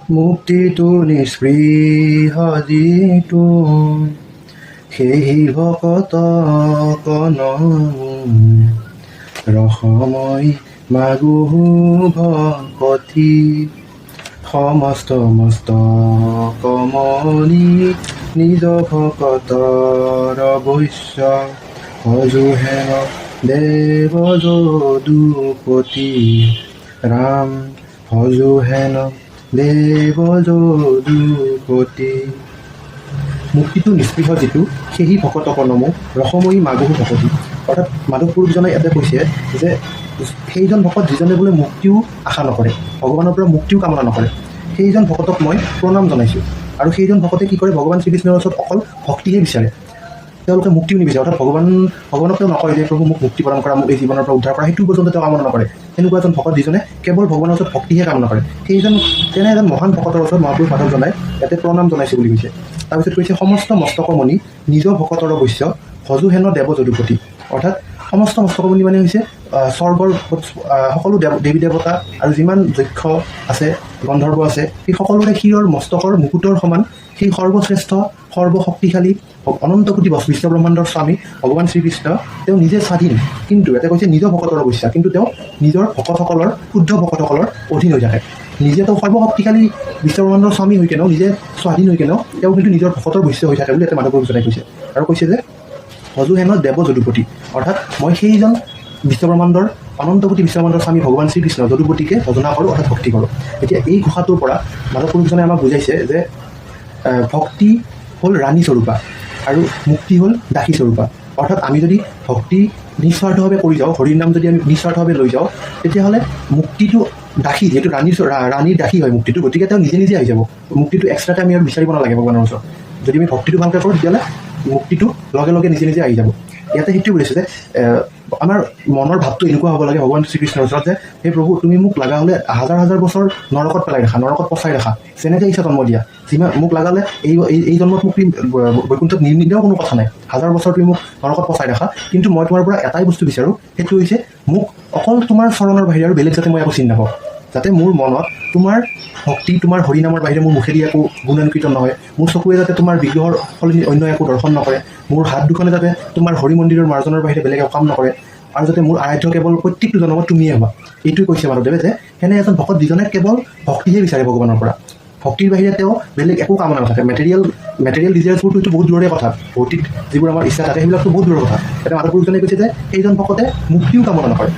মুক্তিতো নিস্পৃহ যিটো, সেহি ভকত নমো। ৰসময়ী মাগো ভকতি। সমস্ত মস্তক মণি নিজ ভকতৰ বশ্য, ভজো হেন দেৱ যদুপতি। ৰাম, ভজো হেন দেৱ যদুপতি। মুক্তিটো নিস্পৃহ যিটো, সেহি ভকতক নমো, ৰসময়ী মাগহু ভকতি। অৰ্থাৎ মাধৱ পুৰুষজনে ইয়াতে কৈছে যে সেইজন ভকত যিজনে বোলে মুক্তিও আশা নকৰে, ভগৱানৰ পৰা মুক্তিও কামনা নকৰে, সেইজন ভকতক মই প্ৰণাম জনাইছোঁ। আৰু সেইজন ভকতে কি কৰে? ভগৱান শ্ৰীকৃষ্ণৰ ওচৰত অকল ভক্তিহে বিচাৰে, তেওঁলোকে মুক্তিও নিবিচাৰে। অৰ্থাৎ ভগৱানক তেওঁ নকয় যে প্ৰভু, মোক মুক্তি প্ৰদান কৰা, মোক এই জীৱনৰ পৰা উদ্ধাৰ কৰা, সেইটো পৰ্যন্ত তেওঁ কামনা নকৰে। তেনেকুৱা এজন ভকত যিজনে কেৱল ভগৱানৰ ওচৰত ভক্তিহে কামনা কৰে, সেইজন তেনে এজন মহান ভকতৰ ওচৰত মহাপুৰুষ মাধৱজনাই ইয়াতে প্ৰণাম জনাইছে বুলি কৈছে। তাৰপিছত কৈছে, সমস্ত মস্তকমণি নিজ ভকতৰ বশ্য, ভজো হেন দেৱ যদুপতি। অৰ্থাৎ সমস্ত মস্তকমণি মানে হৈছে স্বৰ্গৰ সকলো দেৱ দেৱী দেৱতা আৰু যিমান যক্ষ আছে, গন্ধৰ্ব আছে, সেই সকলোৰে শিৰৰ মস্তকৰ মুকুটৰ সমান সেই সৰ্বশ্ৰেষ্ঠ, সৰ্বশক্তিশালী, অনন্ত কোটি বিশ্ব ব্ৰহ্মাণ্ডৰ স্বামী ভগৱান শ্ৰীকৃষ্ণ, তেওঁ নিজে স্বাধীন, কিন্তু ইয়াতে কৈছে নিজ ভকতৰ বশ্য, কিন্তু তেওঁ নিজৰ ভকতসকলৰ, শুদ্ধ ভকতসকলৰ অধীন হৈ থাকে। নিজে তেওঁ সৰ্বশক্তিশালী বিশ্বব্ৰহ্মাণ্ডৰ স্বামী হৈ কেনেও, নিজে স্বাধীন হৈ কেনেও তেওঁ কিন্তু নিজৰ ভকতৰ বশ্য হৈ থাকে বুলি ইয়াতে মাধৱ পুৰুষজনে কৈছে। আৰু কৈছে যে ভজো হেন দেৱ যদুপতি, অৰ্থাৎ মই সেইজন বিশ্বব্ৰহ্মাণ্ডৰ, অনন্ত কোটি বিশ্বব্ৰহ্মাণ্ডৰ স্বামী ভগৱান শ্ৰীকৃষ্ণ যদুপতিকে ভজনা কৰোঁ, অৰ্থাৎ ভক্তি কৰোঁ। এতিয়া এই ঘোষাটোৰ পৰা মাধৱ পুৰুষজনে আমাক বুজাইছে যে ভক্তি হ'ল ৰাণী স্বৰূপা আৰু মুক্তি হ'ল দাসী স্বৰূপা। অৰ্থাৎ আমি যদি ভক্তি নিস্বাৰ্থভাৱে কৰি যাওঁ, হৰিৰ নাম যদি আমি নিস্বাৰ্থভাৱে লৈ যাওঁ, তেতিয়াহ'লে মুক্তিটো দাসী, যিহেতু ৰাণীৰ দাসী হয় মুক্তিটো, গতিকে তেওঁ নিজে নিজে আহি যাব। মুক্তিটো এক্সট্ৰাকৈ আমি আৰু বিচাৰিব নালাগে ভগৱানৰ ওচৰত। যদি আমি ভক্তিটো ভালকৈ কৰোঁ, তেতিয়াহ'লে মুক্তিটো লগে লগে নিজে নিজে আহি যাব। ইয়াতে সেইটোৱে বুজাইছে যে আমাৰ মনৰ ভাৱটো এনেকুৱা হ'ব লাগে ভগৱান শ্ৰীকৃষ্ণৰ ওচৰত যে হে প্ৰভু, তুমি মোক লগা হ'লে হাজাৰ হাজাৰ বছৰ নৰকত পেলাই ৰাখা, নৰকত পচাই ৰাখা, যেনেকৈ ইচ্ছা জন্ম দিয়া, যিমান মোক লগালে এই জন্মত মোক তুমি বৈকুণ্ঠত নিদিয়াও কোনো কথা নাই, হাজাৰ বছৰ তুমি মোক নৰকত পচাই ৰাখা, কিন্তু মই তোমাৰ পৰা এটাই বস্তু বিচাৰোঁ, সেইটো হৈছে মোক অকল তোমাৰ চৰণৰ বাহিৰে আৰু বেলেগ যাতে মই একো চিনি নাপাওঁ, যাতে মোৰ মনত তোমাৰ ভক্তি, তোমাৰ হৰিনামৰ বাহিৰে মোৰ মুখেদি একো গুণানুকীৰ্তন নহয়, মোৰ চকুৱে যাতে তোমাৰ বিগ্ৰহৰ সলনি অন্য একো দৰ্শন নকৰে, মোৰ হাত দুখনে যাতে তোমাৰ হৰি মন্দিৰৰ মাৰ্জনৰ বাহিৰে বেলেগ একো কাম নকৰে, আৰু যাতে মোৰ আৰাধ্য কেৱল প্ৰত্যেকটো জন্মত তুমিয়ে হোৱা। এইটোৱে কৈছে মাধৱদেৱে যে সেনে এজন ভকত যিজনে কেৱল ভক্তিহে বিচাৰে ভগৱানৰ পৰা, ভক্তিৰ বাহিৰে তেওঁ বেলেগ একো কামনা নাথাকে। মেটেৰিয়েল ডিজায়াৰ্ছবোৰতো এইটো বহুত দূৰৰে কথা। ভৌতিক যিবোৰ আমাৰ ইচ্ছা থাকে, সেইবিলাকতো বহুত দূৰৰ কথা। এতিয়া মাধৱ পুৰুষজনে কৈছে যে সেইজন ভকতে মুক্তিও কামনা নকৰে।